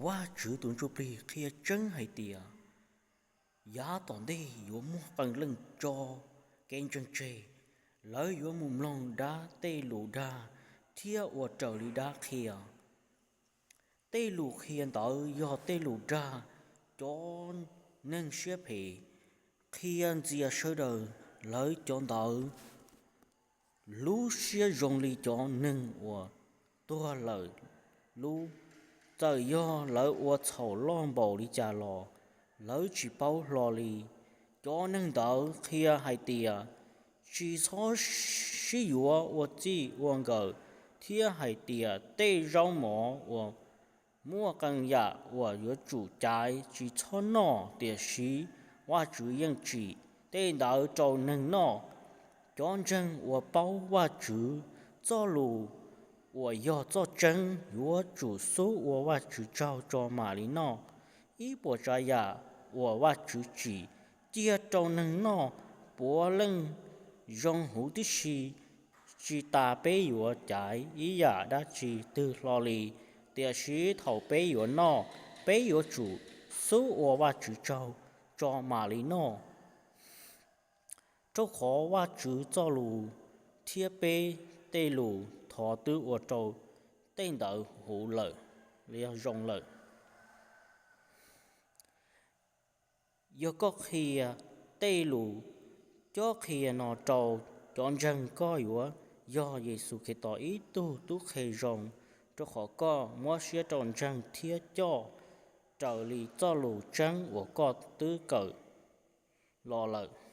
Vajtswv tus Ntsuj Plig qhia tseeb hais tias yav tom ntej yuav muaj qee leej tso kev ntseeg tseg, lawv yuav mus mloog dab tej lus dag thiab ua raws li dab qhia. Tej lus qhia ntawd yog tej lus dag cov neeg siab phem, qhia ntxias sawv daws lawv cov ntawd lub siab zoo li cov neeg uas tuag lawm lub. Txawm yog lawv ua txhaum loj npaum li cas los lawv tsis paub hlo li. Cov neeg ntawd qhia hais tias tsis txhob sib yuav ua txij ua nkawm, thiab hais tias tej zaub mov uas muaj qee yam uas yuav tsum caiv tsis txhob noj, tiam sis Vajtswv yeej tsim tej ntawd rau neeg noj. Cov ntseeg uas paub Vajtswv Txojlus uas yog txoj tseeb yuav tsum xub ua Vajtswv tsaug tso mam li noj. Ib puas tsav yam uas Vajtswv tsim cia rau neeg noj puav leej zoo huv tib si. Tsis tas peb yuav caiv ib yam dab tsi twg hlo li, tiam sis thaum peb yuav noj, peb yuav tsum xub ua Vajtswv tsaug tso mam li noj, rau qhov Vajtswv Txojlus thiab peb tej lus thov twb ua rau tej ntawd huv lawm, yog zoo lawm. Yog koj qhia tej lus cob qhia no rau cov ntseeg, koj yuav yog Yexus Khetos ib tug tub qhe zoo, rau qhov koj muab siab rau ntseeg thiab coj raws li txoj lus tseeb uas koj twb kawm los lawm.